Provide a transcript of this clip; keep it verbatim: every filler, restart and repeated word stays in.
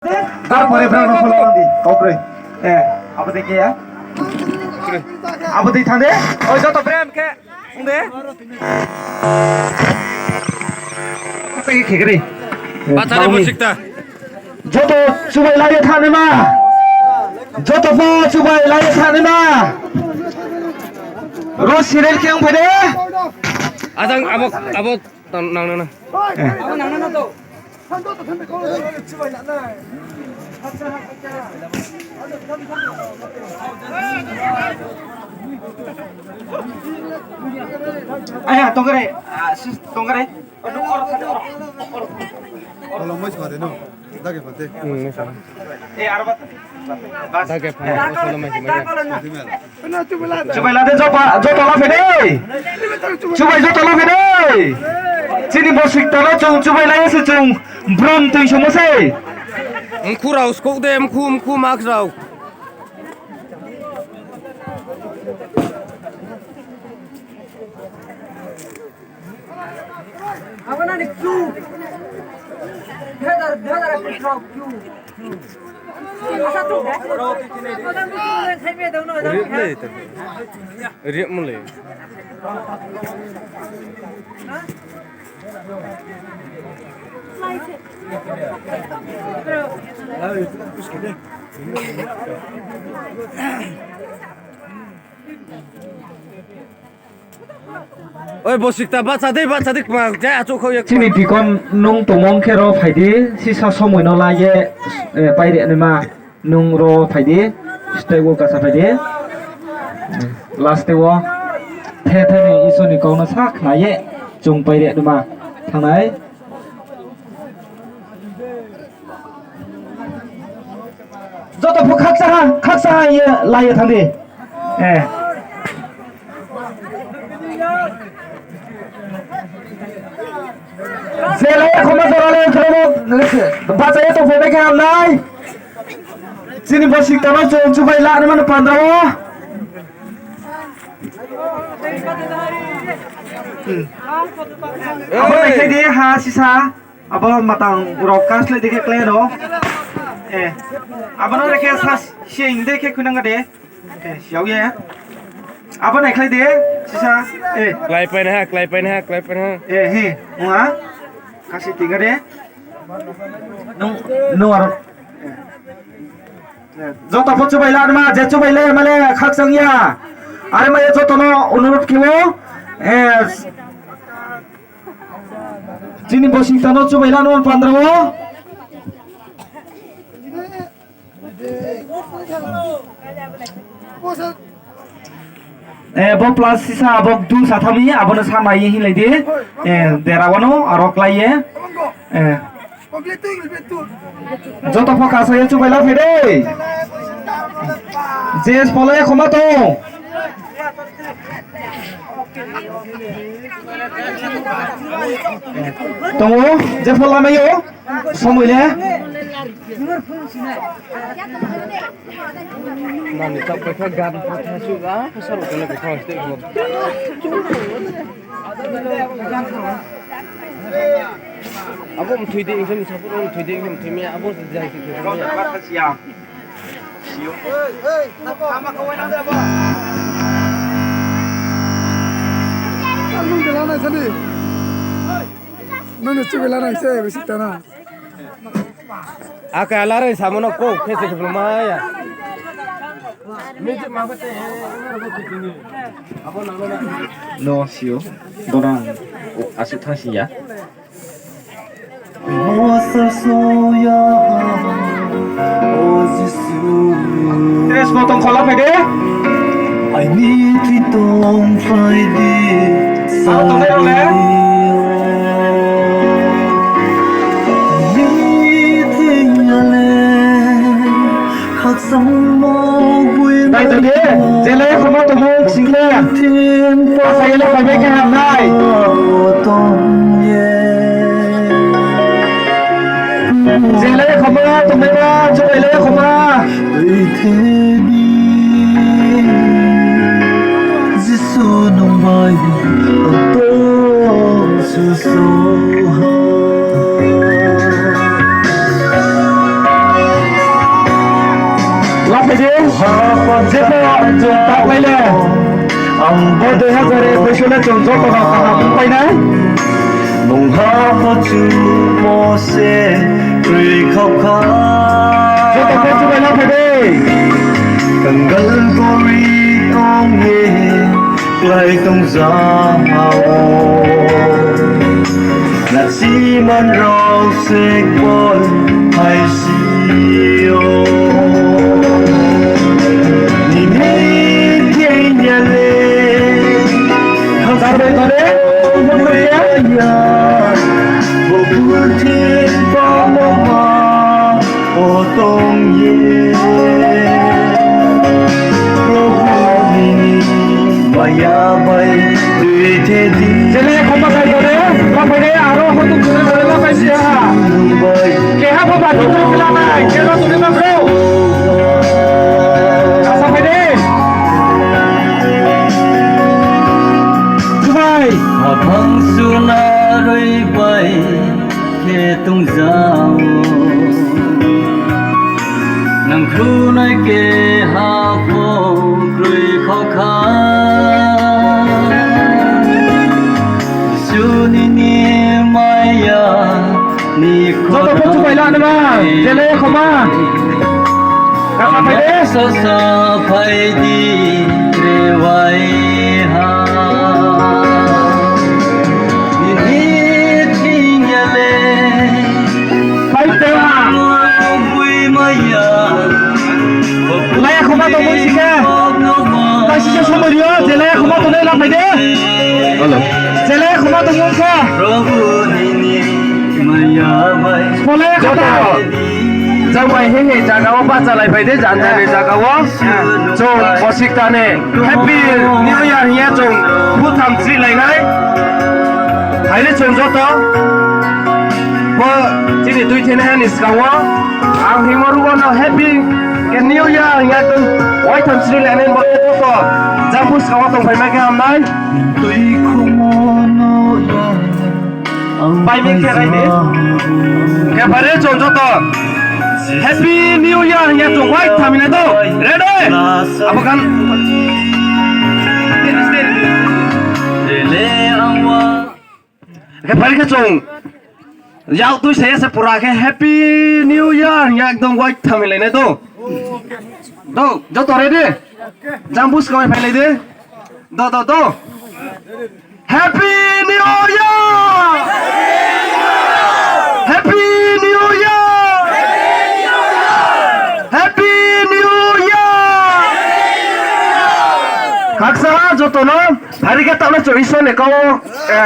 Tarpore brao no phola di, kaukre. Eh, abo dei khe ya. Abo dei thang de. Oi, joto brem khe. Ong de. Apa khe khe kre. Bathari bo sikta. Joto chubai lai ye thani ma. Joto pho chubai lai ye thani ma. Ro serial khe ong phai de. Ajang abo, abo. Tang nang nang nang. Eh. Aya, tongkare, ah, sis, tongkare. Olo moi sade no. Dage phante. Hmm, ni sa. Eh, aro bat. Dage phante, olo moi sade. Chubai la de, joto, joto la phai de. Chubai joto la phai de. Chini bosikta no chung chubai lai se chung brom tui somo se. Mkhu rao skouh de, mkhu, mkhu mask rao. Abo na ni chu. Dhadar, dhadar, chu, chu. Riak mo le. Oi, bosikta, bahcha dei, bahcha dei, kma, jai achouh khau ye. Chini deacon nung tongmong khe ro phai di, sisa somoi no la ye, eh, pairi naima nung ro phai di, stage wo kasa phai di. Last wo, the the ni Isor ni kau no sa khna ye, chung pairi naima thanng nai. Joto pho khakcha ha, khakcha ha ye la ye thang di. Eh. Je lai ye khoma jora le khromo, bahcha ye tongphai bai khe ham nai. Chini bosikta no chung chubai la naima no pandra wo. Abo naikhlai di ha sisa. Abo matang rao kaslai di khe klái no. Eh. Abo no re khe sa sing de khe khuinang de. Eh, siao ye. Abo naikhlai di sisa. Eh. Kláipai na ha, kláipai na ha, kláipai na ha. Eh, he. Ong ha. Kasi tinga de. Nung, nung aro. Joto pho chubai la naima, je chubai le male khakchang ya. Are ma ye joto no onurodh khe o. Eh, chini bosikta no chubai la naima pandra wo. Eh, bo plus sisa abo dui sa tham ye, abo no sa nai ye hinglai di. Eh, dera wo no, aro klái ye. Eh. Joto pho kasa ye chubai la phai de. Je phola ye khoma tong. Tong o, je phola mai o. Somoi le. Nani tak bai kha gan pho tha su ga, pho sa ro kele bai kha ste ko. Abo mthui de, ingkhe msa pho mthui de, ingkhe mthui mi, abo jai si khe. Nung de la nai sani. Nung de chubai la nai se, bisi ta na. Ake alaroi samo no kok khe se khe ma ya. No sio, donang, o, asuh thang si ya. Tres botong khola phai de. Aini thing tong phlai di. Sao tong le rao le. Dai to de, je le khoma tongmo sing le. Asa ye le phai bai khe ham nai. Je le khoma tongmai ba, chubai le khoma. Jisu nung bai ang tong suso ha. Jepho chung taoh bai le, ang bo dui hazar ekkuish le chung joto no kaham pai nai. Nungha pho chumo se kroi khau kha. Joto pho chubai la phai di. Kangal gori tong ye, klái tong ja o. Nachi man rao se kol hai si o. Nini thing ya le. Khasar bai thale. Ya. Bo purthimbi pamo ma. O tong ye, Probhu nini maya bai tuithe di. Jele khoma kai tore, ma bai de aro hotu kena tore ma bai sia. Bai. Keha pho ba tuithe kela nai, kena tore ma bro. Asa bai de. Chubai. Aphang suna roi bai. Khe tong ja o. Nang khunai keha pho kroi khau kha. Jisu nini maya ni joto pho chubai la nai ma, jele khoma. Kasa phai di. Sasa phai di re wai ha. Nini thing ya le. Phai te ha. Bui maya. Laya khoma tongmung si khe. Bai si se somoi ri o, je laya khoma tongnai la phai de. Hello. Je laya khoma tongmung khe. Probhu nini maya bai. Bo laya khoma. Joto. Jang bai hing hing zaga wo bahchalai phai di, janja ni zaga wo. Chung bosikta ni Happy New Year hing ye chung butham chrihlai nai. Hai ni chung joto bo chini tuithenaiha ni skang wo ang hingmo ruh wo no Happy New Year hing ye chung waitham chrihlai nai bo khe joto jang buskang wo tongphai ma khe ham nai. Tui khungmo no ya. Bai mi khe rai di. Khe phai di chung joto Happy New Year hing ye chung waitham hinglai do. Ready? Abo khan. Khe phai di khe chung yak tui sa ye se pura khe Happy New Year hing ye ekdom waitham hinglai nai do. Do, joto ready? Jang buskang wo phailai di. Do, do, do. Happy New Year! Happy New Year! Happy New Year! Khaksa joto no, phai di khe taoh no chung Isor ni kau, eh,